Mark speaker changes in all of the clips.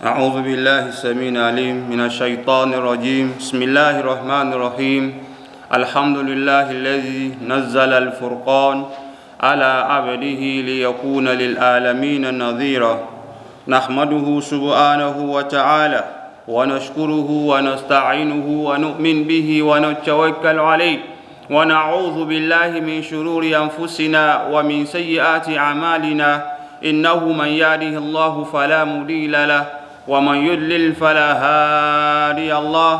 Speaker 1: أعوذ بالله السميع العليم من الشيطان الرجيم. بسم الله الرحمن الرحيم. الحمد لله الذي نزل الفرقان على عبده ليكون للعالمين نذيرا. نحمده سبحانه وتعالى ونشكره ونستعينه ونؤمن به ونتوكل عليه، ونعوذ بالله من شرور أنفسنا ومن سيئات أعمالنا. إنه من يهده الله فلا مضل له ومن يضلل فلا هادي الله.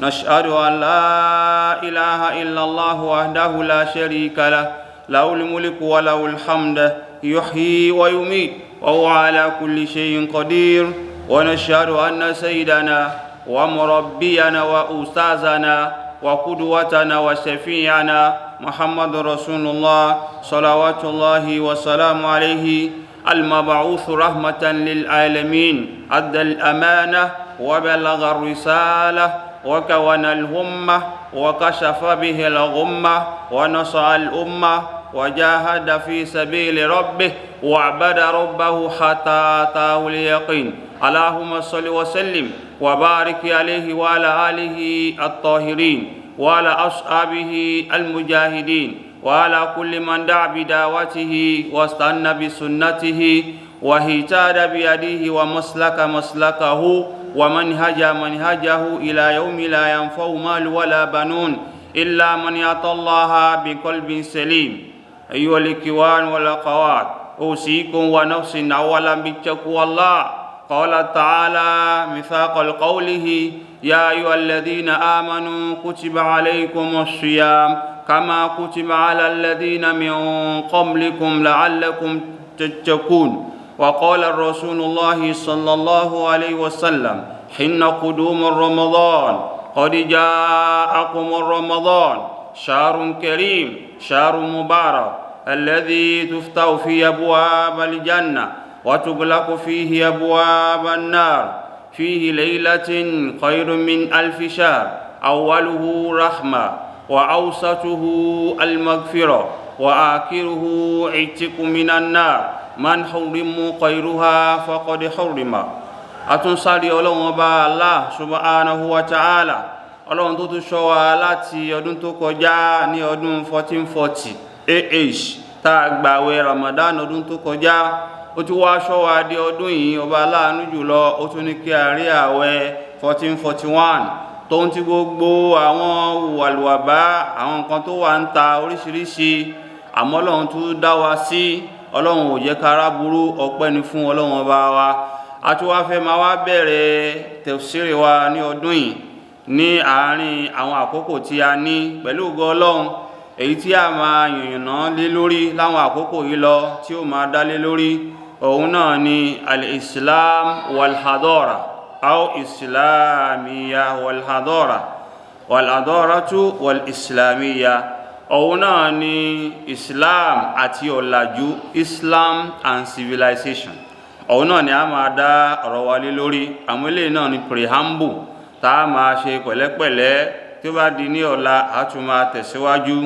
Speaker 1: نشهد أن لا إله إلا الله وحده لا شريك له، له الملك وله الحمد، يحيي ويميت وهو على كل شيء قدير. ونشهد أن سيدنا ومربينا وأستاذنا وقدوتنا وشفيعنا محمد رسول الله صلوات الله وسلامه عليه، المبعوث رحمة للعالمين، أدى الأمانة وبلغ الرسالة وكون الهمة وكشف به الغمة ونصع الأمة وجاهد في سبيل ربه وعبد ربه حتى أتاه اليقين. اللهم صل وسلم وبارك عليه وعلى آله الطاهرين وعلى أصحابه المجاهدين وعلى كل من دعا بدعوته واستنى بسنته واهتدى بهديه ومسلك مسلكه ومنهج منهجه إلى يوم لا ينفع مال ولا بنون إلا من أتى الله بقلب سليم. أيها الإخوان والأخوات، أوصيكم ونفسي أولا بتقوى الله. قال تعالى ميثاق قوله: يا أيها الذين آمنوا كتب عليكم الصيام كما كتب على الذين من قبلكم لعلكم تتقون. وقال الرسول الله صلى الله عليه وسلم: حين قدوم رمضان قد جاءكم رمضان شهر كريم شهر مبارك الذي تفتح فيه أبواب الجنة وتغلق فيه أبواب النار، فيه ليلة خير من 1000 شهر، أوله رحمة وأوسطه المغفرة وآخره عتق من النار، من حرم خيرها فقد حرم. Àtúnṣáré Ọlọ́run Ọba Allah subhanahu wa ta'ala, Ọlọ́run tó tún ṣọ́ wa láti ọdún tó kọjá ní ọdún 1440 AH tá a gbààwẹ̀ Ramadan ọdún tó kọjá, ó tún wá ṣọ́ wa di ọdún yìí. Ọba aláàánú jùlọ, ó tún ní kí a rí àwẹ̀ 1441 tó ń ti gbogbo àwọn wàlúwàbá, àwọn nǹkan tó wà ń ta oríṣiríṣi, àmọ́ Ọlọ́run tún dá wa sí. Ọlọ́run ò jẹ́ kára burú, ọpẹ́ ni fún Ọlọ́run Ọba wa. A tún wá fẹ́ máa wá bẹ̀rẹ̀ tafsiri wa ní ọdún yìí ní àárín àwọn àkókò tí a ní pẹ̀lú ògo Ọlọ́run, èyí tí a máa yànnà lé lórí láwọn àkókò yìí lọ tí ó máa dá lé lórí, òun náà ni al-Islam wal-hadara aw islamiyya wal-hadara wal-hadaratu wal-islamiyya. Òun náà ni Islam àti ọ̀làjú, Islam and civilization. Òun náà ni a máa dá ọ̀rọ̀ wa lé lórí. Àwọn eléyìí náà ni preamble tá a máa ṣe pẹ̀lẹ́pẹ̀lẹ́. Tí ó bá di ní ọ̀la, a tún máa tẹ̀síwájú.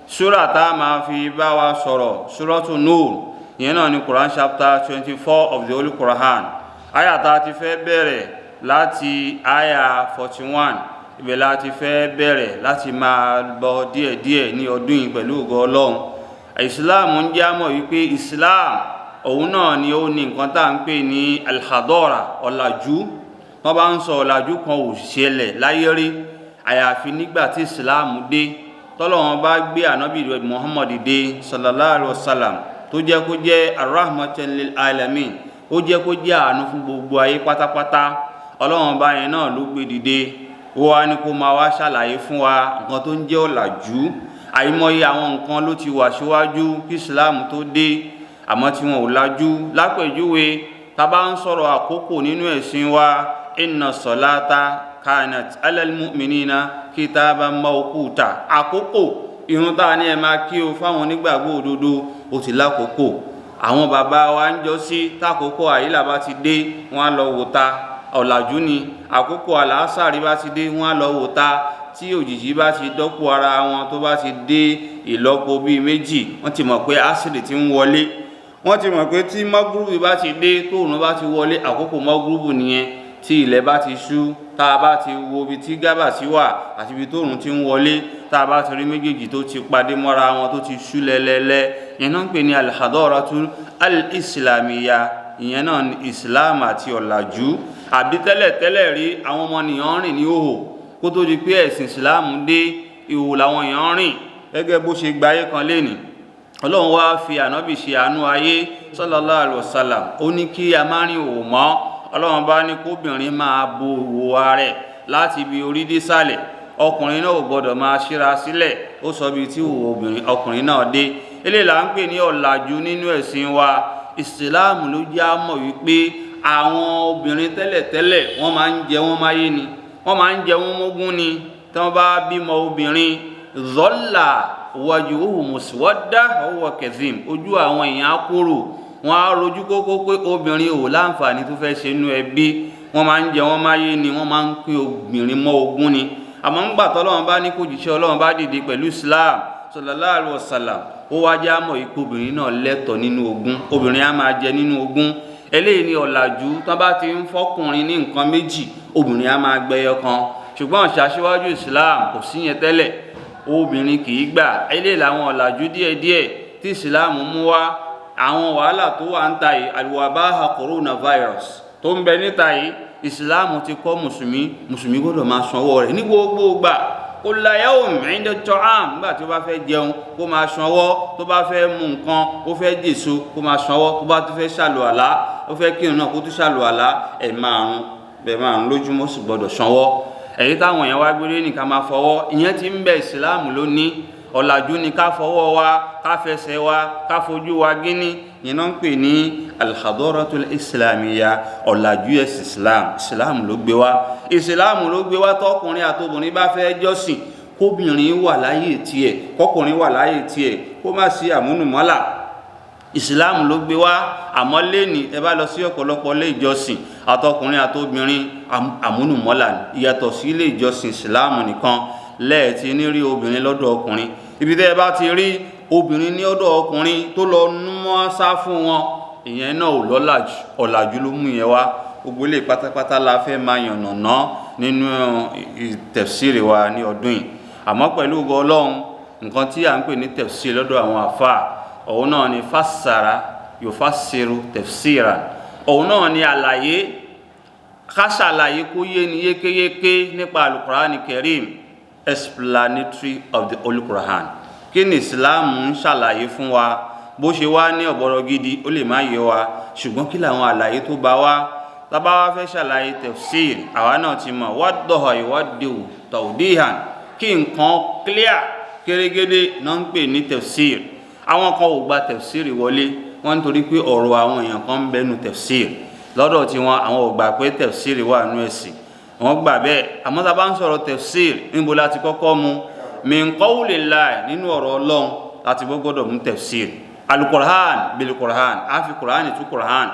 Speaker 1: Súrà tá a máa fi bá wa sọ̀rọ̀, Súratu Nur, ìyẹn náà ni Quran chapter 24 of the Holy Quran. Àyà tá a ti fẹ́ bẹ̀rẹ̀ láti àyà 41, ibẹ̀ la ti fẹ́ bẹ̀rẹ̀ láti máa lọ díẹ̀díẹ̀ ní ọdún yìí pẹ̀lú ògo Ọlọ́run. Islam ń jẹ́ àmọ̀ wípé Islam òun náà ni ó ní nǹkan tá à ń pè ní alhadora, ọ̀làjú. Wọ́n bá ń sọ ọ̀làjú kan ò ṣẹlẹ̀ láyé rí àyàfi nígbà tí Islam dé, tọ́lọ́run bá gbé ànábì Muhammad dé sallallahu alaihi wasallam, tó jẹ́ kó jẹ́ arrahmatan lil alamin, ó jẹ́ kó jẹ́ àánú fún gbogbo ayé pátápátá. Ọlọ́run bá yẹn náà ló gbé dìde, ó wá ní kó máa wá ṣàlàyé fún wa nǹkan tó ń jẹ́ ọ̀làjú. Àìmọye àwọn nǹkan ló ti wà síwájú kí Islam tó dé, àmọ́ tí wọn ò lajú. Lápèjúwe, tá bá ń sọ̀rọ̀ àkókò nínú ẹ̀sìn wa, inna salata kanat alal mu'minina kitaban mawquta. Àkókò irun tá a ní ẹ máa kí o fáwọn onígbàgbọ́ òdodo, ó ti lákòókò. Àwọn bàbá wa ń jọ sí tákòókò àyílà bá ti dé, wọn á lọ wò ta, ọ̀làjú ni. Àkókò àlàásàrí bá ti dé, wọn á lọ wò ta. Tí òjìji bá ti dọ́pọ̀ ara wọn, tó bá ti dé ìlọ́po bíi méjì, wọ́n ti mọ̀ pé ásìrì ti ń wọlé. Wọ́n ti mọ̀ pé tí mọ́gúrúbù bá ti dé, tóòrùn bá ti wọlé, àkókò mọ́gúrúbù nìyẹn. Tí ilẹ̀ bá ti ṣú, tá a bá ti wo ibi tí gábà sí wà àti ibi tóòrùn ti ń wọlé, tá a bá ti rí méjèèjì tó ti padé mọ́ra wọn, tó ti ṣú lẹ́lẹ́lẹ́, ìyẹn náà ń pè ní al-hadaratu al-islamiyya. Ìyẹn náà ní Islam àti ọ̀làjú. Àbí tẹ́lẹ̀tẹ́lẹ̀ rí, àwọn ọmọnìyàn rìn ní òhò kó tó di pé ẹ̀sìn Islam dé. Ìhòhò làwọn èèyàn rìn gẹ́gẹ́ bó ṣe gbayé kan lénìí. Ọlọ́run wá fi ànábì ṣe àánú ayé, sallallahu alaihi wasallam. Ó ní kí a má rìn òhò mọ́. Ọlọ́run bá ní kóbìnrin máa bo òhò ara rẹ̀ láti ibi orí dé sàlẹ̀, ọkùnrin náà ò gbọdọ̀ máa ṣíra sílẹ̀. Ó sọ ibi tí òhò obìnrin ọkùnrin náà dé. Eléyìí là ń pè ní ọ̀làjú nínú ẹ̀sìn wa. Ìsìláàmù ló jẹ́ á mọ̀ wípé àwọn obìnrin tẹ́lẹ̀tẹ́lẹ̀, wọ́n máa ń jẹ wọ́n máyé ni, wọ́n máa ń jẹ wọ́n mógún ni. Tí wọ́n bá bímọ obìnrin, zọ́là wájú muswadda huwa kazim, ojú àwọn èèyàn á kúrò, wọ́n á rojú kókó pé obìnrin ò láǹfààní tó fẹ́ ṣe nínú ẹbí. Wọ́n máa ń jẹ wọ́n máyé ni, wọ́n máa ń pín obìnrin mọ́ ogún ni. Àmọ́ ńgbà tọ́lọ́run bá ní kó jíṣẹ́ Ọlọ́run bá dìde pẹ̀lú Islam, sallallahu alaihi wasallam, ó wá já mọ̀ ipò obìnrin náà lẹ́tọ̀ọ́ nínú ogún, obìnrin á máa jẹ nínú ogún. Eléyìí ni ọ̀làjú. Tán bá ti ń fọ́kùnrin ní nǹkan méjì, obìnrin á máa gbẹyọ kan. Ṣùgbọ́n ṣàṣíwájú Islam, kò sí yẹn tẹ́lẹ̀, obìnrin kì í gbà. Eléyìí làwọn ọ̀làjú díẹ̀díẹ̀ tí Islam mú wá. Àwọn wàhálà tó wà ń ta yìí, àlùwàbáhà coronavirus tó ń bẹ níta yìí, Islam ti kọ́ mùsùlùmí, mùsùlùmí gbọ́dọ̀ máa sanwó rẹ̀ ní gbogbo ìgbà. Kulla yawm inda ta'am, nígbà tí ó bá fẹ́ jẹun, kó máa sanwó, tó bá fẹ́ mu nǹkan, ó fẹ́ jèso, kó máa sanwó, tó bá tó fẹ́ ṣàlùwàlá, ó fẹ́ kírun náà, kó tó ṣàlùwàlá 5 bẹ́ẹ̀ 5 lójúmọ́, sì gbọ́dọ̀ sanwó. Èyí táwọn èèyàn wá gbére ní ká máa fọwọ́, ìyẹn ti ń bẹ Ìsìláàmù lónìí. Ọ̀làjú ni ká fọwọ́ wa, ká fẹsẹ̀ wa, ká fojú wa gíní. Ìyẹn náà ń pè ní al-hadaratul islamiyya, ọ̀làjú ẹ̀sìn Islam. Islam ló gbé wá, Islam ló gbé wá. Tọkùnrin àtobìnrin bá fẹ́ jọ́sìn, kóbìnrin wà láyè tiẹ̀, kọkùnrin wà láyè tiẹ̀, kó má sí àmúnùmọ́là. Islam ló gbé wá. Àmọ́ lẹ́ni ẹ bá lọ sí ọ̀pọ̀lọpọ̀ ilé ìjọsìn, àtọkùnrin àtobìnrin, àmúnùmọ́là. Ìyàtọ̀ sí ilé ìjọsìn Islam nìkan lẹ́ẹ̀tì ní rí obìnrin lọ́dọ̀ ọkùnrin. Ibi tẹ́ ẹ bá ti rí obìnrin ní ọ̀dọ̀ ọkùnrin tó lọ númọ́ sá fún wọn, ìyẹn náà ò lọ́làjú, ọ̀làjú ló mú yẹn wá. Gbogbo ilé pátápátá la fẹ́ máa yànnàná nínú tẹ̀fsíìrì wa ní ọdún yìí. Àmọ́ pẹ̀lú ògo Ọlọ́run, nǹkan tí à ń pè ní tẹ̀fsíìrì lọ́dọ̀ àwọn àfáà, òun náà ni fassara yufassiru tafsiran, òun náà ni àlàyé, ká ṣàlàyé kó yé ni yékéyéké nípa Al-Qur'ani Karim, explanatory of the Holy Quran. Kí ni Islam ń ṣàlàyé fún wa? Bó ṣe wá ní ọ̀bọ̀rọ̀ gidi, ó lè má yé wa, ṣùgbọ́n kí làwọn àlàyé tó bá wá? Tábà wá fẹ́ ṣàlàyé tafsir, àwa náà ti mọ̀ waddaha yuwaddihu tawdihan, kí nǹkan clear kérégédé náà ń pè ní tafsir. Àwọn kan ò gba tafsir wọlé, wọ́n nítorí pé ọ̀rọ̀ àwọn èèyàn kan ń bẹnu tafsir lọ́dọ̀ tiwọn. Àwọn ò gbà pé tafsir wà nú ẹ̀sìn, wọ́n gbà bẹ́ẹ̀. Àmọ́ tá a bá ń sọ̀rọ̀ tafsir, níbo la ti kọ́kọ́ mu? Min qawlillahi, nínú ọ̀rọ̀ Ọlọ́run láti gbọ́dọ̀ mú tafsir. Alukur'an bil-Qur'an, a fi Qur'an tú Qur'an,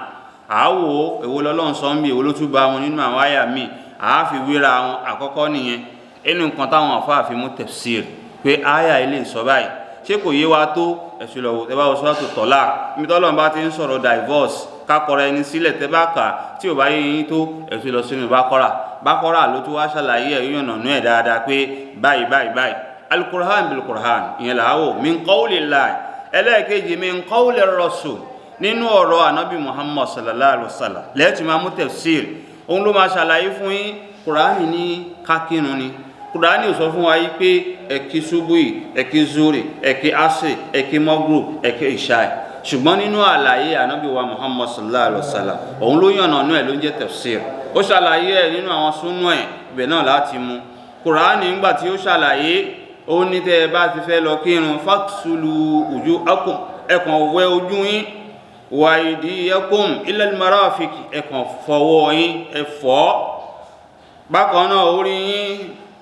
Speaker 1: àwò èwo lọ́lọ́run sọ ń bí, èwo ló tún bá wọn nínú àwọn àyà míì, a fi wéra wọn. Àkọ́kọ́ nìyẹn inú nǹkan táwọn àfáà fi mú tafsir, pé àyà ilé sọ báyìí, ṣé kò yé wa tó? Ẹ̀sùn lọ́wọ́ ẹ bá wọ Suratu Talaq, níbi tọ́lọ́run bá ti ń sọ̀rọ̀ divorce, kákọrọ ẹni sílẹ̀, tẹ́ bá kà tí ò bá yé yín tó, ẹ̀sùn lọ sínú Bákọ́rà. Bákọ́rà ló tún wá ṣàlàyé ẹ̀, yóò nànú ẹ̀ dáadáa pé báyìí báyìí báyìí. Alukur'an bil-Qur'an, ìyẹn làwọ̀ min qawlillahi. Ẹlẹ́ẹ̀kejì, min qawli rasul, nínú ọ̀rọ̀ ànábì Muhammad sallallahu alayhi wa sallam lẹ́ẹ̀tì máa mú tafsir. Òun ló máa ṣàlàyé fún yín. Kùránì ní kákírun ni. Kùránì ò sọ fún wa yí pé ẹ̀kí ṣubúì, ẹ̀kí zuri, ẹ̀kí asri, ẹ̀kí mọ́gùrù, ẹ̀kí ìṣáì. Ṣùgbọ́n nínú àlàyé ànábì wa Muhammad sallallahu alayhi wa sallam, òun ló yànnà náà, ló ń jẹ́ tafsir. Ó ṣàlàyé ẹ̀ nínú àwọn súnú ẹ̀, ibẹ̀ náà láti mú. Kùránì ńgbà tí ó ṣàlàyé, ó ní tẹ́ ẹ bá ti fẹ́ lọ kírun, faksulu wujuhakum, ẹ kàn wẹ ojú yín, wa aydiyakum ilal marafiq, ẹ kàn fọwọ́ yín, ẹ fọ̀. Bákan náà orí yín,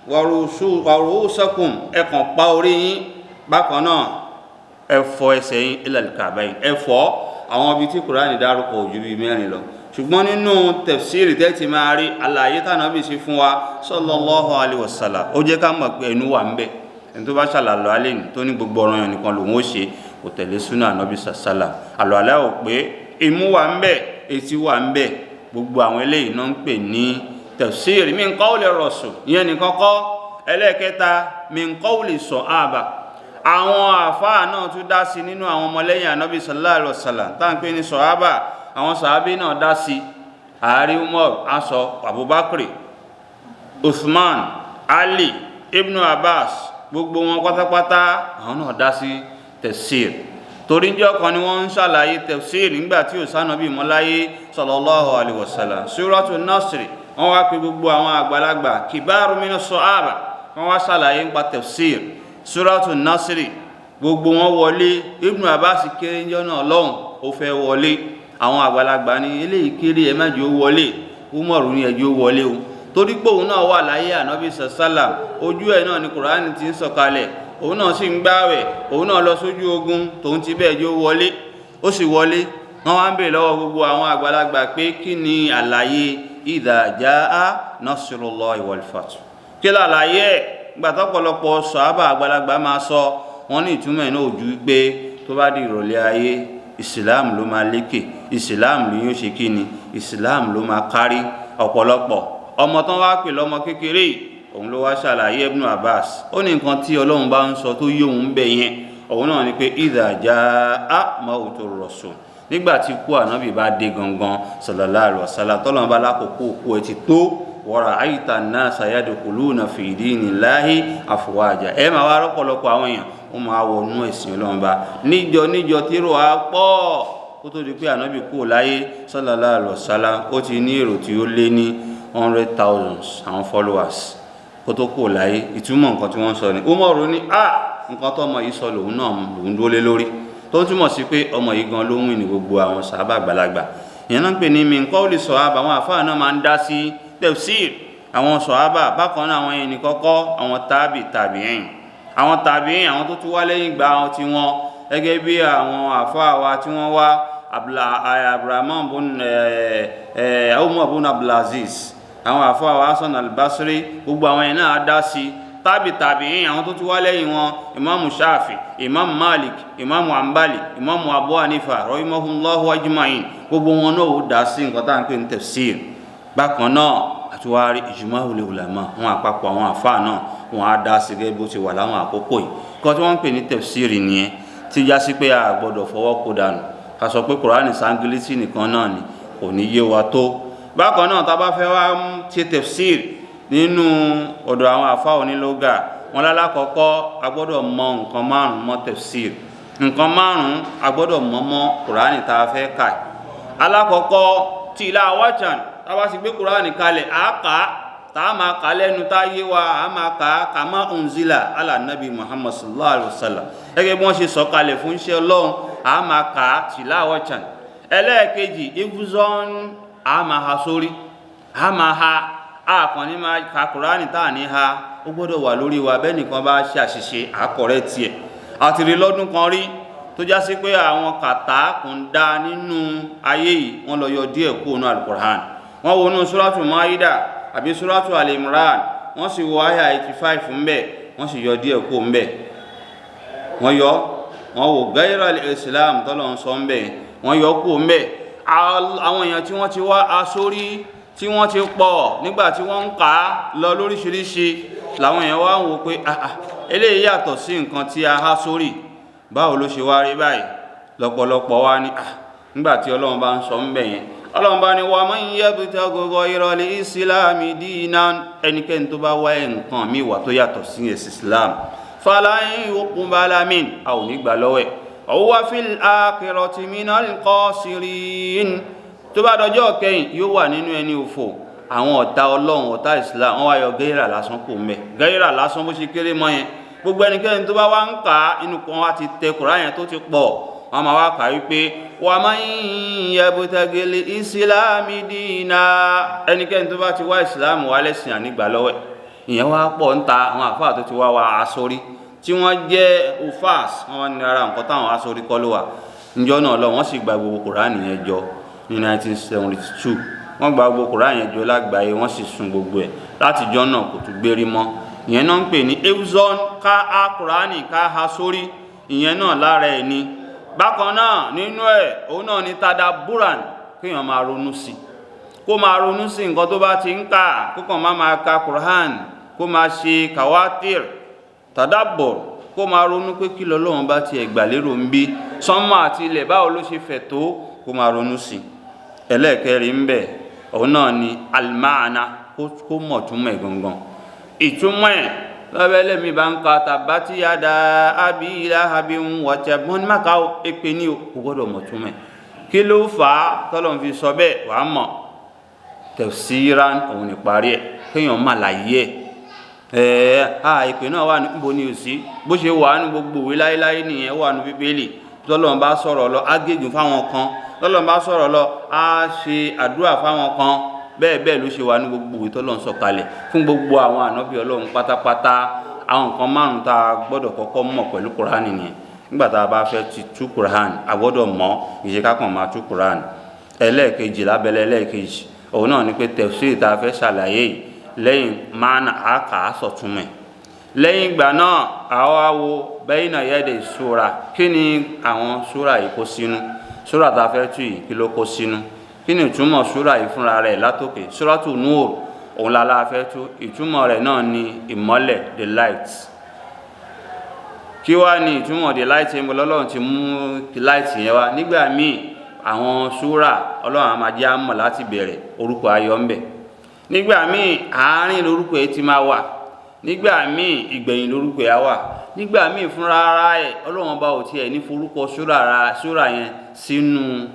Speaker 1: wa ru'usakum, ẹ kàn pa orí yín. Bákan náà ẹ fọ ẹsẹ̀ yín, ilal ka'bayn, ẹ fọ̀. Àwọn ibi tí Kùránì dárúkọ ojú bíi mẹ́rin lọ, ṣùgbọ́n nínú tafsiri tẹ́ ti máa rí àlàyé tànàbí ṣe fún wa sallallahu alaihi wasallam, ó jẹ́ ká mọ̀ pé ẹnu wà ń bẹ̀. Ẹni tó bá ṣàlàlọ́ alẹ́ ní tó ní gbogbo ọ̀ràn yẹn nìkan lòun ó ṣe, Kò tẹ̀lé súnà Ànábì sàsálà. Àlùwàlá ò pé, imú wà ń bẹ̀, etí wà ń bẹ̀. Gbogbo àwọn eléyìí náà ń pè ní tafsir min qawli rasul. Ìyẹn nìkan kọ́. Ẹlẹ́ẹ̀kẹta, min qawli sahaba. Àwọn àfáà náà tún dá sí nínú àwọn ọmọlẹ́yìn Ànábì sallallahu alaihi wasallam tá à ń pè ní sahaba. Àwọn sàábé náà dá sí. Ààrí Umar aṣọ, Abubakar, Uthman, Ali, Ibn Abbas, gbogbo wọn pátápátá, àwọn náà dá sí tafsir. Torí njọ́ kan ni wọ́n ń ṣàlàyé tafsir nígbà tí ò sànàbí mọ́láyé sallallahu alaihi wasallam. Suratu Nasri, wọ́n wá pe gbogbo àwọn àgbàlagbà kibaru mina sahaba, wọ́n wá ṣàlàyé nípa tafsir Suratu Nasri. Gbogbo wọn wọlé. Ibn Abbas kéré njọ́ náà lọ́hùn, ó fẹ́ wọlé. Àwọn àgbàlagbà ní eléyìí kéré, ẹ má jẹ́ ó wọlé. Umaru ní ẹ jẹ́ ó wọlé o, torí pé òun náà wà láyé Ànábì sàsálàm, ojú ẹ̀ náà ni Kùránì ti ń sọ̀kalẹ̀, òun náà sì ń gbáwẹ̀, òun náà lọ sójú ogun, tòun ti bẹ́ẹ̀ jẹ́ ó wọlé. Ó sì wọlé. Wọ́n wá ń bèèrè lọ́wọ́ gbogbo àwọn àgbàlagbà pé kí ni àlàyé idha jaa nasrullahi wal fath, kí làlàyé ẹ̀? Gbà tọ́pọ̀lọpọ̀ sàhábà àgbàlagbà máa sọ, wọ́n ní ìtumọ̀ ẹ̀ náà ojú pé tó bá di ìrọ̀lẹ́ ayé, Islam ló máa lékè, Islam ló yóò ṣe kí ni, Islam ló máa kárí. Ọ̀pọ̀lọpọ̀ ọmọ tán wá pè lọ́mọ kékeré, òun ló wá ṣàlàyé. Ibn Abbas ó ní nǹkan tí Ọlọ́run bá ń sọ tó yé òun bẹ̀ yẹn, òun náà ni pé idha jaa mawtu rasul, nígbà tí kú Ànábì bá dé gangan sallallahu alaihi wasallam, tọ́lọ́run bá lákòókò kú ẹ ti tó, wa ra'ayta an-nasa yadkhuluna fi dinillahi afwaja, ẹ máa wá rọ́pọ̀lọpọ̀ àwọn èèyàn, wọ́n máa wọnú ẹ̀sìn Ọlọ́run bá níjọ níjọ, tírò á pọ̀. Kó tó di pé Ànábì kú láyé sallallahu alaihi wasallam, ó ti ní èrò tí ó lé ní 100,000 àwọn followers kó tó kú láyé. Ìtumọ̀ nǹkan tí wọ́n sọ ni Umaru ní a nǹkan tó ọmọ yìí sọ lòun náà lòun dúró lé lórí, tó ń túmọ̀ sí pé ọmọ yìí gan ló ń wìn ní gbogbo àwọn sàhábà àgbàlagbà. Ìyẹn náà ń pè ní min qawli sàhábà. Àwọn àfáà náà máa ń dá sí tafsir, àwọn sàhábà. Bákan náà, àwọn ẹni kọ́kọ́, àwọn tábì tàbíìn, àwọn tàbíìn, àwọn tó tún wá lẹ́yìn ìgbà wọn tí wọ́n gẹ́gẹ́ bí àwọn àfáà wa tí wọ́n wá, Abraham bun Umar bun Abdulaziz, àwọn àfáà wa Hasan al-Basri, gbogbo àwọn yẹn náà dá sí. Tábì tàbíìn, àwọn tó tún wá lẹ́yìn wọn, Imam Shafi, Imam Malik, Imam Ambali, Imam Abu Hanifa rahimahullahu ajma'in, gbogbo wọn náà ó dá sí nǹkan tá à ń pè ní tafsir. Bákan náà, àtiwárí ijma'ul ulama, wọn àpapọ̀ àwọn àfáà náà, wọn á dá sí gẹ́gẹ́ bó ti wà láwọn àkókò yìí. Nǹkan tí wọ́n ń pè ní tafsir nìyẹn, tí já sí pé a gbọ́dọ̀ fọwọ́ kó dànù, ká sọ pé Kùránì sangilisi nìkan náà ni, kò ní yé wa tó. Bákan náà, tá a bá fẹ́ wá ṣe tafsir nínú ọ̀dọ̀ àwọn àfáà onílógà wọn, lálákọ̀ọ́kọ́ a gbọ́dọ̀ mọ nǹkan márùn-ún mọ́ tafsir. Nǹkan márùn-ún a gbọ́dọ̀ mọ̀ mọ́ Kùránì tá a fẹ́ kà. Alákọ̀ọ́kọ́, tilawatan. Tá a bá sì gbé Kùránì kalẹ̀, á kà á, tá a máa kà á lẹ́nu, tá a yé wa, a máa kà á kama unzila ala nabi Muhammad sallallahu alayhi wa sallam, gẹ́gẹ́ bí wọ́n ṣe sọ kalẹ̀ fún iṣẹ́ Ọlọ́run, a máa kà á tilawatan. Ẹlẹ́ẹ̀kejì, ifzon, a máa ha sórí, a máa ha. A kàn ní máa ka Kùránì tá à ní ha, ó gbọ́dọ̀ wà lórí wa. Bẹ́ẹ̀ nìkan bá ṣe àṣìṣe, àkọ́rẹ́ tiẹ̀. Àti rí lọ́dún kan rí tó já sí pé àwọn kàtá kò ń dá nínú ayé yìí, wọ́n lọ yọ díẹ̀ kúrò ní Al-Qur'an. Wọ́n wọnú Suratu Maida àbí Suratu Al-Imran, wọ́n sì wọ àyà 85 ńbẹ̀, wọ́n sì yọ díẹ̀ kúrò ńbẹ̀. Wọ́n yọ, wọ́n wò gayra al-Islam tọ́lọ̀ ń sọ ńbẹ̀, wọ́n yọ kúrò ńbẹ̀. Àwọn èèyàn tí wọ́n ti wá aṣórí, tí wọ́n ti pọ̀ nígbà tí wọ́n ń kà á lọ lóríṣiríṣi, làwọn èèyàn wá ń wò pé eléyìí yàtọ̀ sí nǹkan tí a há sórí, báwo ló ṣe wá rí báyìí? Lọ́pọ̀lọpọ̀ wá ní nígbà tí Ọlọ́run bá ń sọ ń bẹ̀ yẹn, Ọlọ́run bá ní wa man yabtaghi ghayra al-islami dinan, ẹnikẹ́ni tó bá wá nǹkan míì wà tó yàtọ̀ sí ẹ̀sìn Islam, falan yuqbala min, a ò ní gbà lọ́wọ́ ẹ̀, wa huwa fil akhirati minal khasirin, tó bá dọjọ́ kẹyìn, yóò wà nínú ẹni òfò, àwọn ọ̀tá Ọlọ́run, ọ̀tá Islam. Wọ́n wá yọ gẹ́rà lásán kò mẹ́, gẹ́rà lásán bó ṣe kéré mọ́ yẹn. Gbogbo ẹnikẹ́ni tó bá wá ń kà á inú kan wá ti tẹ Kùránì yẹn tó ti pọ̀, wọ́n máa wá kà wípé wa man yabtagil islami dina, ẹnikẹ́ni tó bá ti wá ìsìláàmù wá lẹ́sìn, ànígbà lọ́wọ́ ẹ̀. Ìyẹn wá pọ̀ ń ta. Àwọn àfáà tó ti wá wá aṣórí tí wọ́n jẹ́ ufas, wọ́n wá ní ara nǹkan táwọn aṣórí kọ́ ló wà níjọ́ náà lọ. Wọ́n sì gba gbogbo Kùránì yẹn jọ ní 1972. Wọ́n gba gbogbo Kùránì yẹn jọ lágbàáyé, wọ́n sì sun gbogbo ẹ̀. Látijọ́ náà, kò tún gbérí mọ́. Ìyẹn náà ń pè ní evzon, ká a Kùránì ká ha sórí. Ìyẹn náà lára ẹ̀ ni. Bákan náà nínú ẹ̀, òun náà ni tadaburan, kéèyàn máa ronú sí, kó máa ronú sí nǹkan tó bá ti ń kà, kó kàn má máa ka Qur'an, kó máa ṣe kawatir tadabbur, kó máa ronú pé kí lọ́lọ́run bá ti ẹ̀gbà lérò ń bí sánmọ̀ àti ilẹ̀, báwo ló ṣe fẹ̀ tó, kó máa ronú sí. Ẹlẹ́ẹ̀kẹrin ń bẹ̀, òun náà ni almaana, kó mọ̀ túmọ̀ ẹ̀ gangan, ìtumọ̀ ẹ̀. Lọ́bẹ̀lẹ̀ mi bá ń ka tàbátí yàdá àbí ilahabi ń wọ̀tẹ̀ mọ́ ní máka èpè ní o, kò gbọ́dọ̀ mọ̀ túmọ̀ ẹ̀. Kí ló fà á tọ́lọ́run fi sọ bẹ́ẹ̀? Wàá mọ̀. Tafsiran, òun ní parí ẹ̀, kéèyàn má láyé ẹ̀. Ìpè náà wà níbo ni ò sí, bó ṣe wà ní gbogbo òwe láéláé nìyẹn, wà ní Bíbélì. Tọ́lọ́run bá sọ̀rọ̀ lọ, á gégùn fáwọn kan. Tọ́lọ́run bá sọ̀rọ̀ lọ, á ṣe àdúrà fáwọn kan. Bẹ́ẹ̀ bẹ́ẹ̀ ló ṣe wà ní gbogbo òwe tọ́lọ́run sọ̀kalẹ̀ fún gbogbo àwọn ànábì Ọlọ́run pátápátá. Àwọn nǹkan márùn tá a gbọ́dọ̀ kọ́kọ́ mọ̀ pẹ̀lú Kùránì nìyẹn. Nígbà tá a bá fẹ́ ti tú Kùránì, a gbọ́dọ̀ mọ̀, ìṣe ká kàn máa tú Kùránì. Ẹlẹ́ẹ̀kejì lábẹ́lẹ́ ẹlẹ́ẹ̀kejì, òun náà ni pé tafsir tá a fẹ́ ṣàlàyé yìí, lẹ́yìn máàna àkà sọ̀túnmẹ̀. Lẹ́yìn ìgbà náà, àwa wo bayna yaday sura, kí ni àwọn sura yìí kó sínú? Sura tá a fẹ́ tú yìí, kí ló kó sínú? Kí ni ìtumọ̀ sura yìí fúnra rẹ̀ látòkè? Suratu Nur, òun la la fẹ́ tú. Ìtumọ̀ rẹ̀ náà ni ìmọ́lẹ̀, the light. Kí wá ní ìtumọ̀ the light yẹn? Lọ́lọ́run ti mú light yẹn wá. Nígbà míì, àwọn sura, Ọlọ́run á máa jẹ́ á mọ̀ láti bẹ̀rẹ̀, orúkọ ayọ̀ ń bẹ. Nígbà míì, àárín lórúkọ ẹ̀ ti máa wà. Nígbà míì, ìgbẹ̀yìn lórúkọ ẹ̀ á wà. Nígbà míì, fúnra ara ẹ̀, Ọlọ́run ọba ò tiẹ̀ ní forúkọ súra yẹn sínú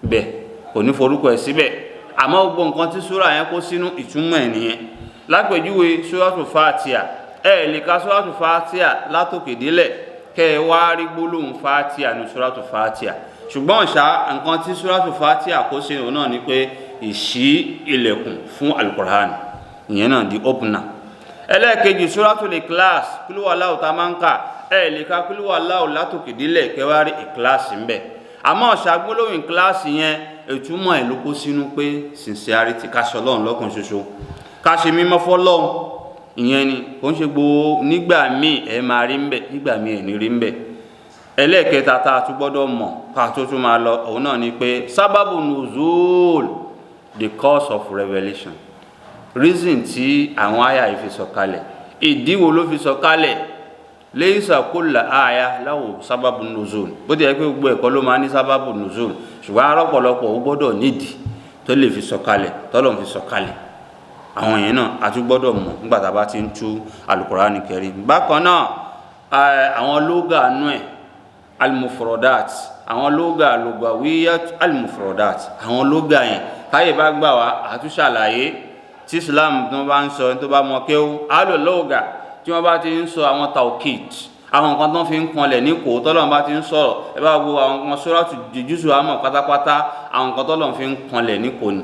Speaker 1: bẹ̀, kò ní forúkọ ẹ̀ síbẹ̀, àmọ́ gbogbo nǹkan tí súra yẹn kó sínú, ìtumọ̀ ẹ̀ nìyẹn. Lápèjúwe, Súrátù Fátíà, ẹ lè ka Súrátù Fátíà látòkè délẹ̀ kẹ́ ẹ wá rí gbólóhùn Fátíà ní Súrátù Fátíà. Ṣùgbọ́n ṣá, nǹkan tí Súrátù Fátíà kó sínú náà ni pé ìṣí ilẹ̀kùn fún Alukur'an, ìyẹn náà di opener. Ẹlẹ́ẹ̀kejì, Súrátù Ikhlas, kúlúwàláwò tá a máa ń kà, ẹ lè ka kúlúwàláwò látòkè délẹ̀ kẹ́ wá rí Ikhlas ńbẹ̀. Àmọ́ ṣá, gbólóhùn Ikhlas yẹn, ìtumọ̀ ẹ̀ ló kó sínú pé sincerity, ká ṣe Ọlọ́run lọ́kàn ṣoṣo, ká ṣe mímọ́ fọ́lọ́run. Ìyẹn ni kò ń ṣe gbogbo. Nígbà míì ẹ máa rí ńbẹ̀, nígbà míì ẹ ní rí ńbẹ̀. Ẹlẹ́ẹ̀kẹta tá a tún gbọ́dọ̀ mọ̀ ká tó tún máa lọ, òun náà ni pé sábàbù nùzúl, the cause of revelation, reason tí àwọn àyà yìí fi sọ̀kalẹ̀, ìdí wo ló fi sọ̀kalẹ̀. Laysa kulla àyà lahu sábàbù nùzúl. Bó ti yẹ pé gbogbo ẹ̀kọ́ ló máa ní sábàbù nùzúl, ṣùgbọ́n arọ́pọ̀lọpọ̀ ó gbọ́dọ̀ nídìí tó lè fi sọ̀kalẹ̀, tọ́lọ̀ fi sọ̀kalẹ̀. Àwọn yẹn náà a tún gbọ́dọ̀ mọ̀ nígbà tá a bá ti ń tú Alukurani Karim. Bákan náà, àwọn lóga nú ẹ̀, almufrodat, àwọn lóga lugawiyat almufrodat, àwọn lóga yẹn, táyé bá gbà wá, àtúnṣàlàyé. Tí Islam tó bá ń sọ, tó bá mọ kéwú alo lóga, tí wọ́n bá ti ń sọ àwọn taukid, àwọn nǹkan tó fi ń kanlẹ̀ ní kò tọ́lọ́run bá ti ń sọ̀rọ̀, ẹ bá wo àwọn nǹkan sóràtù jùjúsù àmọ̀ pátápátá, àwọn nǹkan tọ́lọ́run fi ń kanlẹ̀ ní kò ní.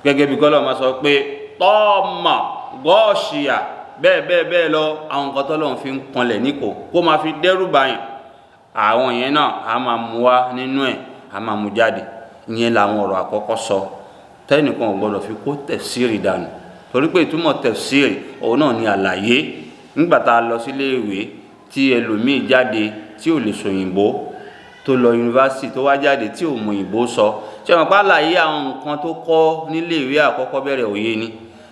Speaker 1: Gẹ́gẹ́ bí kọ́lọ́ máa sọ pé tọ́ọ̀mà gọ́ọ̀ṣìyà, bẹ́ẹ̀ bẹ́ẹ̀ bẹ́ẹ̀ lọ, àwọn nǹkan tọ́lọ́run fi ń kanlẹ̀ ní kò, kó máa fi dẹ́rù bàyàn. Àwọn yẹn náà a máa mú wá nínú ẹ̀, a máa mú jáde. Ìyẹn làwọn ọ̀rọ̀ àkọ́kọ́ sọ tẹ́nìkan ò gbọ́dọ̀ fi kó tẹ̀síìrì dànù, torí pé ìtumọ̀ tẹ̀síìrì, òun náà ni àlàyé. Nígbà tá a lọ sílé ìwé, tí ẹlòmíì jáde tí ò lè sòyìnbó, tó lọ yunifásitì, tó wá jáde tí ò mọ òyìnbó sọ, ṣé wọn pa àlàyé àwọn nǹkan tó kọ́ nílé ìwé àkọ́kọ́ bẹ̀rẹ̀ òye ni.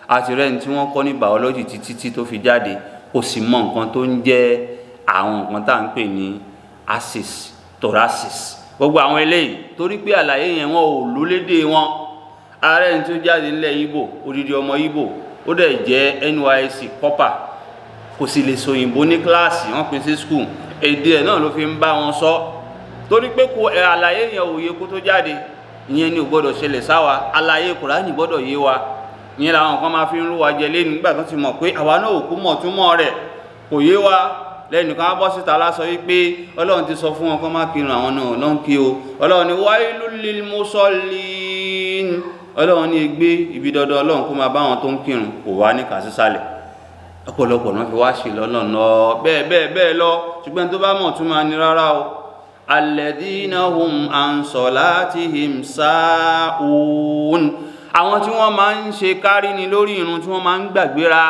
Speaker 1: Àti rẹ́ni tí wọ́n kọ́ ní biology títí tí tó fi jáde, kò sì mọ nǹkan tó ń jẹ́ àwọn nǹkan tá à ń pè ní axis, thoracis, gbogbo àwọn eléyìí, torí pé àlàyé yẹn wọn ò lólédè wọn. Ààrẹ ní tó jáde nílẹ̀ Ìgbò, odidi ọmọ Ìgbò, ó dẹ̀ jẹ́ NYSC corper, kò sì lè sòyìnbó ní kíláàsì. Wọ́n pín sí school, èdè ẹ̀ náà ló fi ń bá wọn sọ, torí pé kò ẹ̀ àlàyé yẹn ò yé kó tó jáde. Ìyẹn ni ò gbọ́dọ̀ ṣẹlẹ̀ sáwa. Àlàyé Kùránì gbọ́dọ̀ yé wa. Ìyẹn làwọn kan máa fi ń rú wa jẹ lẹ́nu nígbà tó ti mọ̀ pé àwa náà ò kú mọ̀ túmọ̀ rẹ̀, kò yé wa. Lẹ́nu kan bọ́ síta lásọ wípé Ọlọ́run ti sọ fún wọn kó má kírun, àwọn náà ló ń kí o. Ọlọ́run ní wailul lil musallin, Ọlọ́run ní ègbé ibi dandan Ọlọ́run kó máa bá wọn tó ń kírun, kò wá ní kà sísàlẹ̀. Ọ̀pọ̀lọpọ̀ náà fi wá ṣe lọ́nà lọ, bẹ́ẹ̀ bẹ́ẹ̀ bẹ́ẹ̀ lọ. Ṣùgbọ́n tó bá mọ̀ tún máa ní rárá o, alladhina hum an salatihim sa'un, àwọn tí wọ́n máa ń ṣe kárí ni lórí irun, tí wọ́n máa ń gbàgbéra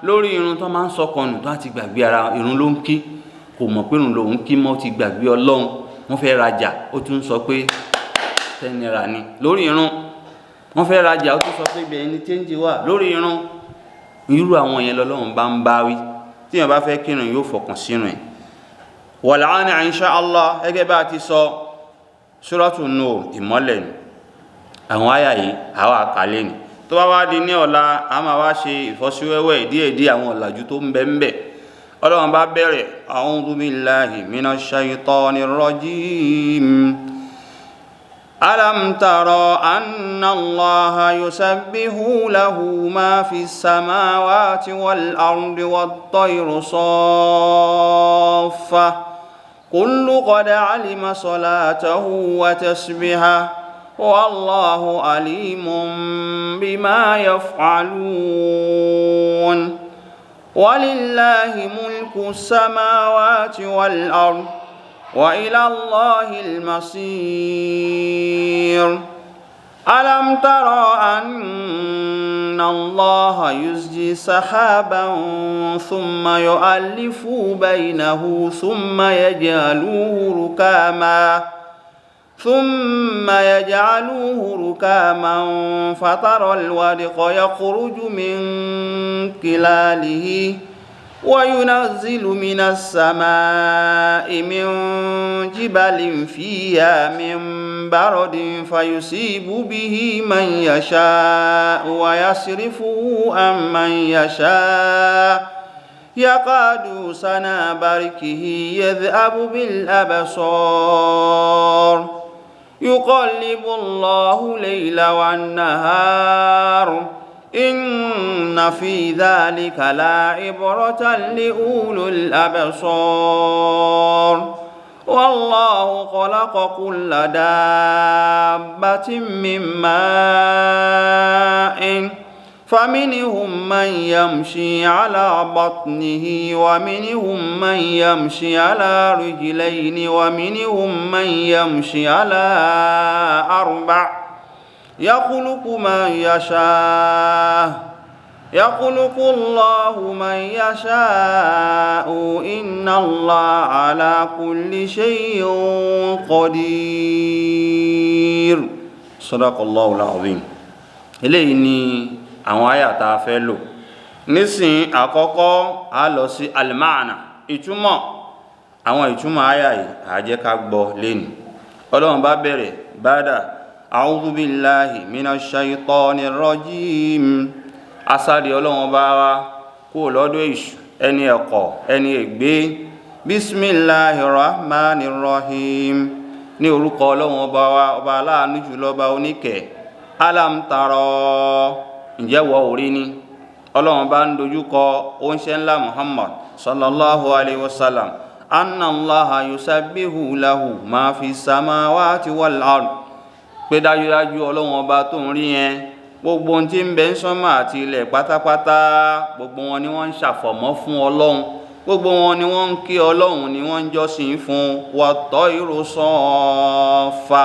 Speaker 1: lórí irun, tó máa ń sọkànnù, tó àti gbàgbé ara irun ló ń kí. Kò mọ̀ pé òun lòun kí mọ́, ti gbàgbé Ọlọ́run. Wọ́n fẹ́ rajà, ó tún sọ pé 10 naira ni lórí irun. Wọ́n fẹ́ rajà, ó tún sọ pé ibẹ̀ ni change wà lórí irun. Irú àwọn yẹn lọ́lọ́run bá ń bá wí. Tí èèyàn bá fẹ́ kírun, yóò fọkàn sínú ẹ̀. Wal-'ani insha Allah, gẹ́gẹ́ bá a ti sọ, Suratu Nur ìmọ́lẹ̀ ni. Àwọn àyà yìí àwa àkàlẹ́ ni. Tó bá wá di ní ọ̀la, a máa wá ṣe ìfọ́síwẹ́wẹ́ díẹ̀díẹ̀ àwọn ọ̀làjú tó ń bẹ ń bẹ. Ọlọ́run bá bẹ̀rẹ̀, a'udhu billahi minash shaytanir rajim. Alam tara anna Allaha yusabbihu lahu ma fi samawati wal ardi wat tayru saffa kullu qad alima salatahu wa tasbihahu wallahu alimun bima yaf'alun. Walillahi mulku samawati wal ard wa ila Allahil masir. Alam tara anna Allaha yuzji sahaban thumma yu'allifu bainahu thumma yaj'aluhu rukama فترى الودق يخرج من خلاله وينزل من السماء من جبل فيها من برد فيصيب به من يشاء ويصرفه عن من يشاء يكاد سنا بركه يذهب بالأبصار يقلب الله الليل والنهار إن في ذلك لعبرة لأولو الأبصار. والله خلق كل دابة من ماء فمنهم من يمشي على بطنه ومنهم من يمشي على رجلين ومنهم من يمشي على أربع يخلق ما يشاء يخلق الله من يشاء إن الله على كل شيء قدير. صدق الله العظيم. Eléyìí ni àwọn àyà tá a fẹ́ lò nísìn. Àkọ́kọ́, a lọ sí al-ma'na, ìtumọ̀. Àwọn ìtumọ̀ àyà yìí, a jẹ́ ká gbọ́ lẹ́nu. Ọlọ́run bá bẹ̀rẹ̀ bada a'udhu billahi minash shaytanir rajim. Asáde Ọlọ́run bá wa kúrò lọ́dọ̀ èṣù, ẹni ẹ̀kọ́, ẹni ègbé. Bismillahir rahmanir rahim. Ní orúkọ Ọlọ́run ọba wa, ọba aláàánú jùlọ, ọba oníkẹ̀. Alam tara, ǹjẹ́ wọ orí ni? Ọlọ́run bá ń dojúkọ oúnṣẹ́ ńlá Muhammad sallallahu alayhi wa sallam. Anna Allaha yusabbihu lahu ma fi samawati wal ard, pé dájúdájú Ọlọ́run ọba tó ń rí yẹn, gbogbo ohun tí ń bẹ ń sánmà àti ilẹ̀ pátápátá, gbogbo wọn ni wọ́n ń ṣàfọ̀mọ́ fún Ọlọ́run, gbogbo wọn ni wọ́n ń kí Ọlọ́run, ni wọ́n ń jọ́sìn fún. Wat-tayru saffa,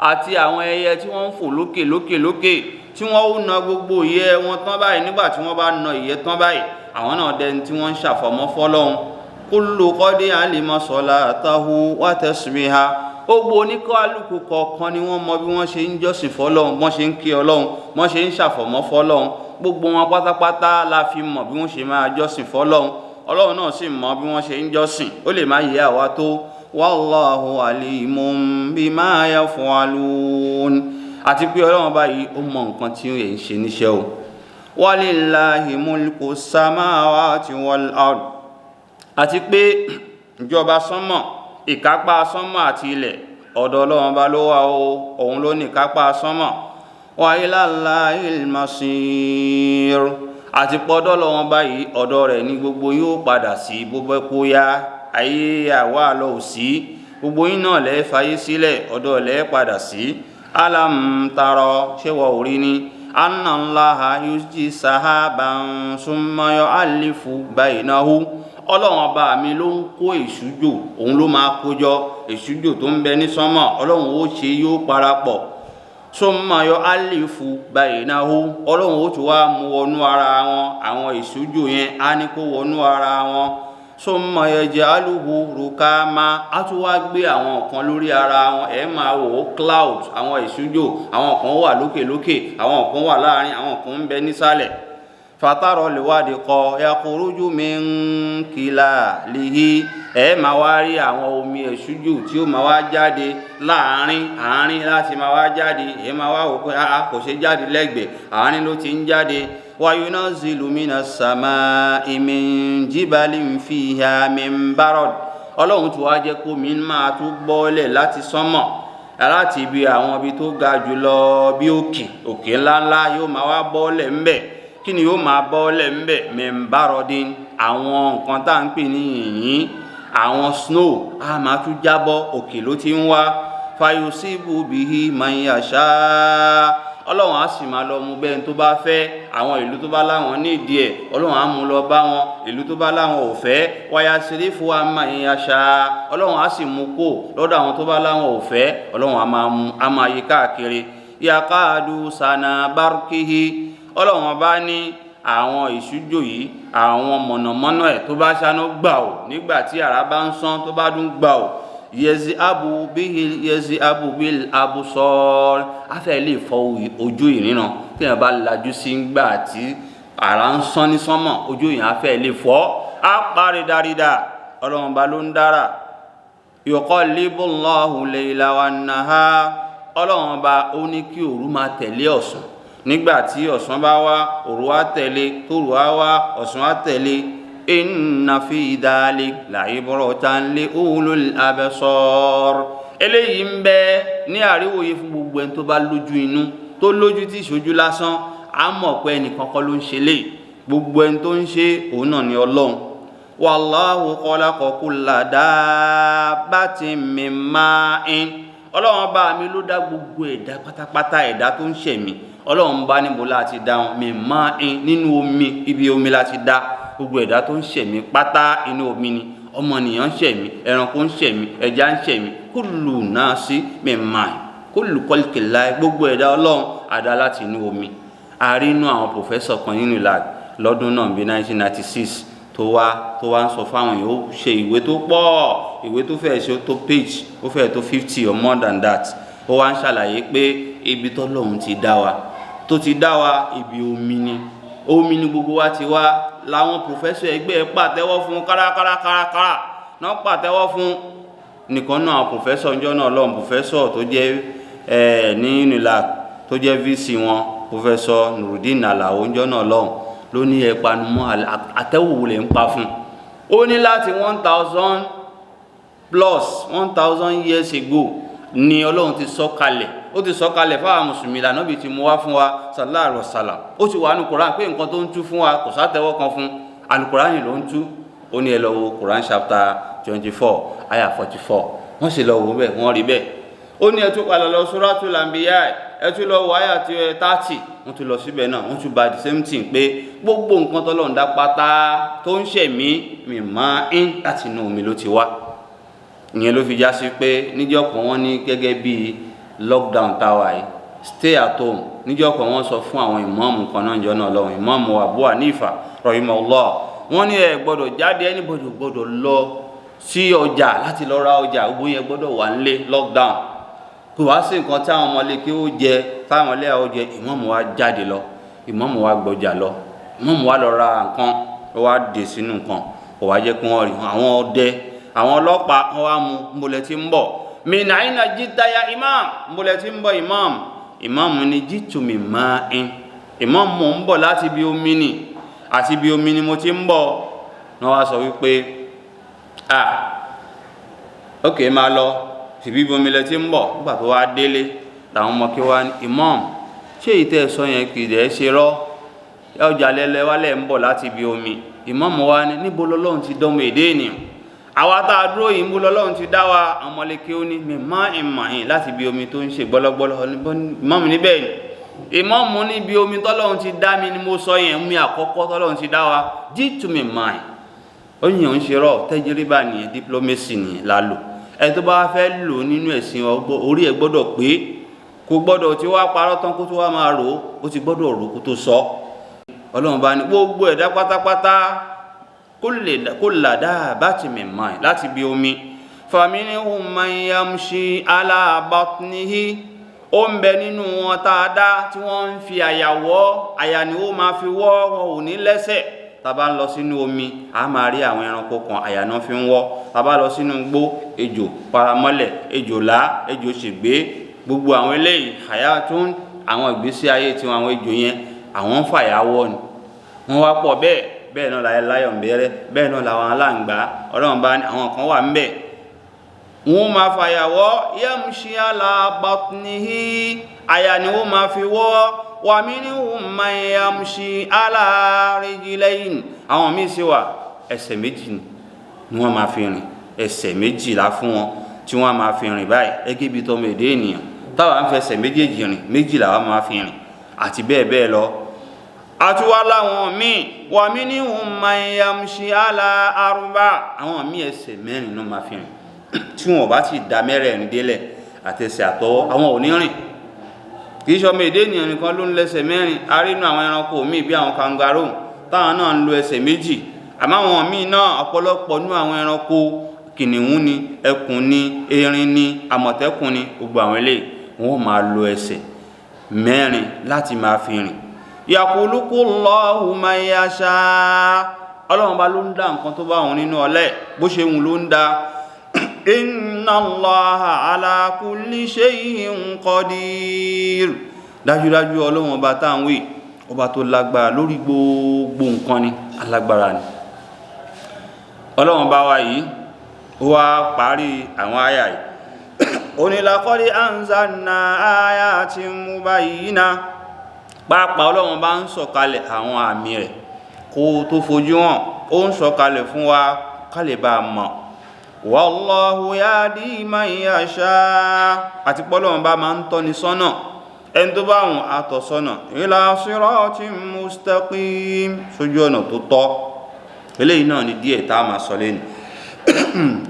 Speaker 1: àti àwọn ẹyẹ tí wọ́n ń fò lókè lókè lókè, tí wọ́n ó na gbogbo ìyẹ́ wọn tán báyìí. Nígbà tí wọ́n bá na ìyẹ́ tán báyìí, àwọn náà dẹni tí wọ́n ń ṣàfọ̀mọ́ fọ́lọ́run. Kullu qad alima salatahu wa tasbiha, gbogbo oníkálukú kọ̀ọ̀kan ni wọ́n mọ bí wọ́n ṣe ń jọ́sìn fọ́lọ́run, bọ́n ṣe ń kí Ọlọ́run, bọ́n ṣe ń ṣàfọ̀mọ́ fọ́lọ́run. Gbogbo wọn pátápátá la fi mọ̀ bí wọ́n ṣe máa jọ́sìn fọ́lọ́run. Ọlọ́run náà sì mọ bí wọ́n ṣe ń jọ́sìn, ó lè má yé àwa tó. Wallahu alimun bima yaf'alun, àti pé Ọlọ́run báyìí, ó mọ nǹkan tí ó yẹ ń ṣe níṣẹ́ o. Walillahi mulku samawati wal ard, àti pé ìjọba sánmọ̀, ìkápá sánmọ̀ àti ilẹ̀, ọ̀dọ̀ Ọlọ́run bá ló wà o, òun ló ní ìkápá sánmọ̀. Wa ilallahil masir, àti pọ́dọ̀ Ọlọ́run báyìí, ọ̀dọ̀ rẹ̀ ní gbogbo yóò padà sí. Gbogbo kó yá ayé àwa lọ ò sí, gbogbo yín náà lẹ́ fayé sílẹ̀, ọ̀dọ̀ lẹ́ padà sí. Alam tara, ṣé wọ́n ò rí ni? Anna Allaha yusji sahaban summa yu'allifu bainahu, Ọlọ́run ọba mi ló ń kó èṣújò, òun ló máa kójọ èṣújò tó ń bẹ ní sánmọ̀. Ọlọ́run ó ṣe yóò parapọ̀. Summa yu'allifu bainahu, Ọlọ́run ó tún wá mú wọnú ara wọn. Àwọn èṣújò yẹn, á ní kó wọnú ara wọn. Summa yaj'aluhu rukama, á tún wá gbé àwọn kan lórí ara wọn. Ẹ máa wò ó, cloud, àwọn ìṣújò, àwọn kan wà lókè lókè, àwọn kan wà láàrin, àwọn kan ń bẹ nísàlẹ̀. Fatara al-wadqa yakhruju min kilalihi, ẹ máa wá rí àwọn omi ẹ̀ṣújò tí ó máa wá jáde láàrin àárín láti máa wá jáde. Ẹ máa wá wò pé a kò ṣe jáde lẹ́gbẹ̀ẹ́, àárín ló ti ń jáde. Wa yunazzilu minas samaa'i min jibalin fiha min barad, ọlọ́run tó wá jẹ́ kó mi máa tún bọ́lẹ̀ láti sánmọ̀, láti ibi àwọn ibi tó ga jùlọ bí òkè òkè ńláńlá, yóò máa wá bọ́lẹ̀ ńbẹ̀. Kí ni yóò máa bọ́lẹ̀ ńbẹ̀? Min baradin, àwọn nǹkan tá à ń pè ní yìnyín, àwọn snow á máa tún jábọ́, òkè ló ti ń wá. Fayusibu bihi man yasha, ọlọ́run á sì máa lọ mú bẹ́ẹ̀ tó bá fẹ́. Àwọn ìlú tó bá láwọn nídìí ẹ̀, ọlọ́run á mú lọ bá wọn. Ìlú tó bá láwọn ò fẹ́, wayasrifu amman yasha, ọlọ́run á sì mú kó lọ́dọ̀ àwọn tó bá láwọn ò fẹ́. Ọlọ́run á máa mú, á máa yí káàkiri. Yakadu sana barkihi, ọlọ́run bá ní àwọn ìṣújò yìí, àwọn mọ̀nàmọ́ná ẹ̀ tó bá ṣáná gbà ò, nígbà tí àrá bá ń sán tó bá dún gbà ò, yẹzi abu bihi yẹzi abu bil abusor, afẹ́ lè fọ ojú ìríran. Tí èèyàn bá lajú sí ńgbà tí àrá ń sán ní sánmọ̀, ojú èèyàn afẹ́ lè fọ́, á parí dárídà. Ọlọ́run bá ló ń dára. Yuqallibullahu layla wan nahar, ọlọ́run bá ó ní kí òru máa tẹ̀lé ọ̀sán. Nígbà tí ọ̀sán bá wá, òru á tẹ̀lé, tóru á wá, ọ̀sán á tẹ̀lé. Inna fi dhalik la'ibratan li ulul absar, eléyìí ń bẹ ní àríwòye fún gbogbo ẹni tó bá lójú inú, tó lójú tí ìṣojú lásán, á mọ̀ pé ẹnìkan kọ́ ló ń ṣe léyìí. Gbogbo ẹni tó ń ṣe òun náà ni ọlọ́run. Wallahu khalaqa kulla dabbatin min ma'in, ọlọ́run bá mi ló dá gbogbo ẹ̀dá pátápátá, ẹ̀dá tó ń ṣẹ̀mí. Ọlọ́run bá níbo láti dá wọn? Min ma'in, nínú omi, ibi omi láti dá gbogbo ẹ̀dá tó ń ṣẹ̀mí pátá, inú omi ni. Ọmọnìyàn ń ṣẹ̀mí, ẹranko ń ṣẹ̀mí, ẹja ń ṣẹ̀mí. Kullu nasi min ma'in, kullu khalqillahi, gbogbo ẹ̀dá ọlọ́run àdá láti inú omi. A rí inú àwọn pòfẹ́sọ̀ kan nínú ìlà lọ́dún náà bí 1996 tó wá ń sọ fáwọn èèyàn. Ó ṣe ìwé tó pọ̀, ìwé tó fẹ́ ṣe tó page, ó fẹ́ tó 50 or more than that. Ó wá ń ṣàlàyé pé ibi tọ́lọ́run ti dá wa, tó ti dá wa, ibi omi ni, omi ni gbogbo wa ti wá. Làwọn pòfẹ́sọ̀ ẹgbẹ́ pàtẹ́wọ́ fún kárakárakárakára náà, pàtẹ́wọ́ fún nìkan náà. Àwọn pòfẹ́sọ̀ ọjọ́ náà lọ́hùn, pòfẹ́sọ̀ tó jẹ́ ní UNILAG, tó jẹ́ VC wọn, pòfẹ́sọ̀ Nurudeen Alao ọjọ́ náà lọ́hùn, ló ní ẹpanumọ́, àtẹ́wò lè ń pa fún. Ó ní láti 1000 plus 1000 years ago ni ọlọ́run ti sọ kalẹ̀. Ó ti sọ kalẹ̀ fáwọn mùsùlùmí, lànà bí ti mú wá fún wa sallallahu alaihi wasallam. Ó ti wà ní Quran pé nǹkan tó ń tú fún wa, kò sátẹ́wọ́ kan fún Alukurani ló ń tú. Ó ní ẹ lọ wo Quran chapter 24 ayah 44. Wọ́n sì lọ wò bẹ́ẹ̀, wọ́n rí bẹ́ẹ̀. Ó ní ẹ tún padà lọ Suratul Anbiya, ẹ tún lọ wọ ayah tí ẹ 30. Wọ́n tún lọ síbẹ̀ náà, wọ́n tún bá the same thing, pé gbogbo nǹkan tọ́lọ́run dá pátá tó ń ṣẹ̀mí, mi máa ń láti inú omi ló ti wá. Ìyẹn ló fi já sí pé níjọ́ kan wọ́n ní gẹ́gẹ́ bí lockdown táwa yìí, stay at home, níjọ́ kan wọ́n sọ fún àwọn ìmáàmù kan náà jọ náà lọ́wọ́, ìmáàmù Abu Hanifa rahimahullah, wọ́n ní ẹ gbọ́dọ̀ jáde, anybody gbọ́dọ̀ lọ sí ọjà láti lọ ra ọjà, gbogbo yẹn gbọ́dọ̀ wà nílé, lockdown. Kò wá sí nǹkan táwọn ọmọlé kí ó jẹ, táwọn ilé àwọn jẹ. Ìmáàmù wa jáde lọ, ìmáàmù wa gbọjà lọ, ìmáàmù wa lọ ra nǹkan, ó wá dè sínú nǹkan, kò wá jẹ́ kí wọ́n rí. Àwọn ọdẹ, àwọn ọlọ́pàá, wọ́n wá mú. Nbọlẹ̀ tí ń bọ̀? Min aina jita ya imam? Nbọlẹ̀ tí ń bọ̀, imam? Imam ni jitu min ma'in, imam mò ń bọ̀ láti bí omi ni, àti bí omi ni mo ti ń bọ̀. Wọ́n wá sọ wípé, ah, ok, máa lọ, síbí ibi omi lẹ ti ń bọ̀. Nígbà tó wá délé, làwọn ọmọ kí wá ní, imam, ṣé ìtẹ́ sọ yẹn kì í dẹ̀ ṣe rọ́? Ọjà lẹ́lẹ́ wálẹ̀ ń bọ̀ láti ibi omi. Imam wa ní, níbo lọ́lọ́run ti dánmọ̀ èdè ènìyàn? Àwa tá a dúró yìí, ń bú lọ́lọ́run ti dá wa? Ọmọlẹ́kẹ́ ó ní mi má ìmọ̀ yìí láti ibi omi tó ń ṣe gbọ́lọ́gbọ́lọ́. Imam níbẹ̀ ni, imam níbi omi tọ́lọ́run ti dá mi ni mo sọ yẹn, mi àkọ́kọ́ tọ́lọ́run ti dá wa, jí to me mind. Ó yàn ń ṣe rọ, tẹ́jìrìbà nìyẹn, diplomacy nìyẹn la lò. Ẹ tó bá fẹ́ lò nínú ẹ̀sìn, orí ẹ̀ gbọ́dọ̀ pé, kò gbọ́dọ̀ tí wàá parọ́ tán kó tó wá máa rò ó, ti gbọ́dọ̀ rò kó tó sọ. Ọlọ́run bá ní gbogbo ẹ̀dá pátápátá Kulla dabbatin min ma', láti bí omi. Faminhum man yamshi ala batnihi, ó ń bẹ nínú wọn tá a dá tí wọ́n ń fi àyà wọ́, àyà ni ó máa fi wọ́, wọn ò ní lẹ́sẹ̀. Tá bá ń lọ sínú omi, a máa rí àwọn ẹranko kan, àyà náà fi ń wọ́. Tá bá lọ sínú igbó, ejò paramọ́lẹ̀, ejòlá, ejò ṣègbé, gbogbo àwọn eléyìí hayatun, àwọn ìgbésí ayé tiwọn, àwọn ejò yẹn àwọn ń fàyà wọ́ ni. Wọ́n wá pọ̀ bẹ́ẹ̀ bẹ́ẹ̀ náà láyé láyọ̀ ń bẹ̀rẹ̀, bẹ́ẹ̀ náà làwọn aláǹgbá. Ọlọ́run bá ní àwọn kan wà ńbẹ̀, wọ́n máa fàyà wọ́. Yamshi ala batnihi, àyà ni wọ́n máa fi wọ́. Wa minhum man yamshi ala rijlayn, àwọn míì sì wà ẹsẹ̀ méjì ni wọ́n máa fi rìn, ẹsẹ̀ méjìlá fún wọn tí wọ́n máa fi rìn báyìí, gẹ́gẹ́ bí tọmọ èdè ènìyàn táwa ń fẹsẹ̀ méjèèjì rìn, méjìlá wa máa fi rìn àti bẹ́ẹ̀ bẹ́ẹ̀ lọ. Àtúwá láwọn míì, wa minhum man yamshi ala arba, àwọn míì ẹsẹ̀ mẹ́rin ló máa fi rìn, tí wọn bá ti da mẹ́rẹ̀ẹ̀rin délẹ̀ àtẹsẹ̀ àtọwọ́, àwọn ò ní rìn. Kì í ṣe ọmọ èdè ènìyàn nìkan ló ń lẹ́sẹ̀ mẹ́rin, a rí inú àwọn ẹranko míì bí àwọn kangaroo táwọn náà ń lo ẹsẹ̀ méjì. Àmọ́ àwọn míì náà, ọ̀pọ̀lọpọ̀ nú àwọn ẹranko, kìnìún ni, ẹkùn ni, erin ni, àmọ̀tẹ́kùn ni, gbogbo àwọn eléyìí wọn máa lo ẹsẹ̀ mẹ́rin láti máa fi rìn. Yakhluqullahu man yasha, Ọlọ́run bá ló ń dá nǹkan tó bá òun nínú ọlẹ́, bó ṣe wù ló ń dá. Inna Allaha ala kulli shay'in qadir, dájúdájú Ọlọ́run ọba tá ń wí, ọba tó lágbára lórí gbogbo nǹkan ni, alágbára ni Ọlọ́run bá wa yìí. Ó wá parí àwọn àyà yìí, ó ní laqad anzalna ayatin mubayyina, pàápàá Ọlọ́run bá ń sọ̀kalẹ̀ àwọn àmì rẹ̀ kó tó fojú hàn, ó ń sọ̀kalẹ̀ fún wa ká lè bá a mọ̀. Wallahu yahdi man yasha, àti pé Ọlọ́run bá máa ń tọ́ni sọ́nà, ẹni tó bá wùn á tọ́ sọ́nà, ila siratin mustaqim, sójú ọ̀nà tó tọ́. Eléyìí náà ni díẹ̀ tá a máa sọ lẹ́nu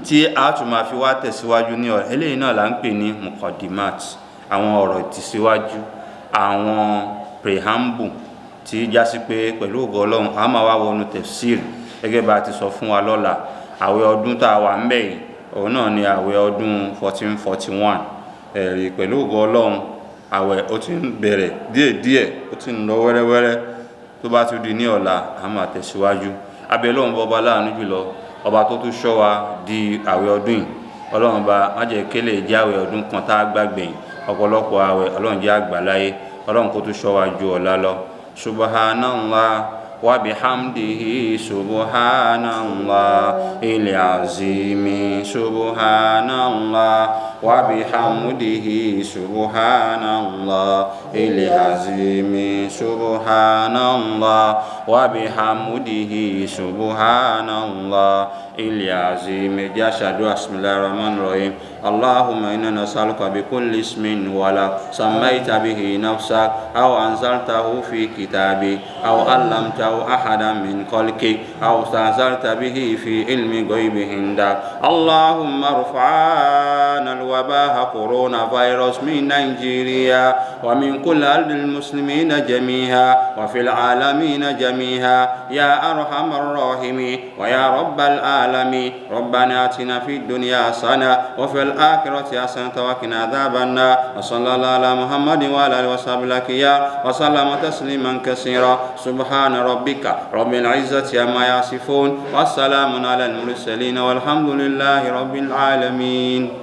Speaker 1: tí a tún máa fi wá tẹ̀síwájú ní ọ̀rọ̀. Eléyìí náà là ń pè ní muqaddimat, àwọn ọ̀rọ̀ ìtìsíwájú, àwọn preamble tí jásí pé pẹ̀lú ògo Ọlọ́run a máa wá wọnú tafsir gẹ́gẹ́ bá a ti sọ fún wa lọ́la. Àwẹ̀ ọdún tá a wà ń bẹ̀ yìí, òun náà ni àwẹ̀ ọdún 1441. Ẹ̀rí pẹ̀lú ògo Ọlọ́run, àwẹ̀ ó ti ń bẹ̀rẹ̀ díẹ̀díẹ̀, ó ti ń lọ wẹ́rẹ́wẹ́rẹ́. Tó bá tún di ní ọ̀la, a máa tẹ̀síwájú. Abẹ́ Ọlọ́run bọba láàánú jùlọ, ọba tó tún ṣọ́ wa di àwẹ̀ ọdún yìí, Ọlọ́run bá má jẹ́ kélé jẹ́ àwẹ̀ ọdún kan tá a gbàgbé yìí. Ọ̀pọ̀lọpọ̀ àwẹ̀ Ọlọ́run jẹ́ àgbàláyé, Ọlọ́run kó tún ṣọ́ wa ju ọ̀la lọ. Subhanallah wa bihamdihi, subhanallah il azimi, subhanallah wa bihamdihi, subhanallah il azimi, subhanallah wa bihamdihi, subhanallah il azimi. Jẹ́ àṣàdúrà. Bismillahir rahmanir rahim. Allahumma inna nas'aluka bi kulli ismin huwa lak sammayta bihi nafsak aw anzaltahu fi kitabik aw allamtahu ahadan min khalqik aw ista'tharta bihi fi ilmi ghaibi indak. Allahumma irfa'na al-wabaha coronavirus min Nigeria wa min kulli ardil muslimina jami'a wa fil alamina jami'a ya arhamar rahimin wa ya rabbal alamin. Rabbana atina fid dunya hasana wa fil akhirati hasanatan wa qina adhaban nar. Wa sallallahu ala Muhammadin wa ala alihi wa sahbihi wa sallama tasliman katsira. Subhana rabbika rabbil izzati amma yasifun wa salamun ala al mursalin walhamdulillahi rabbil alamin.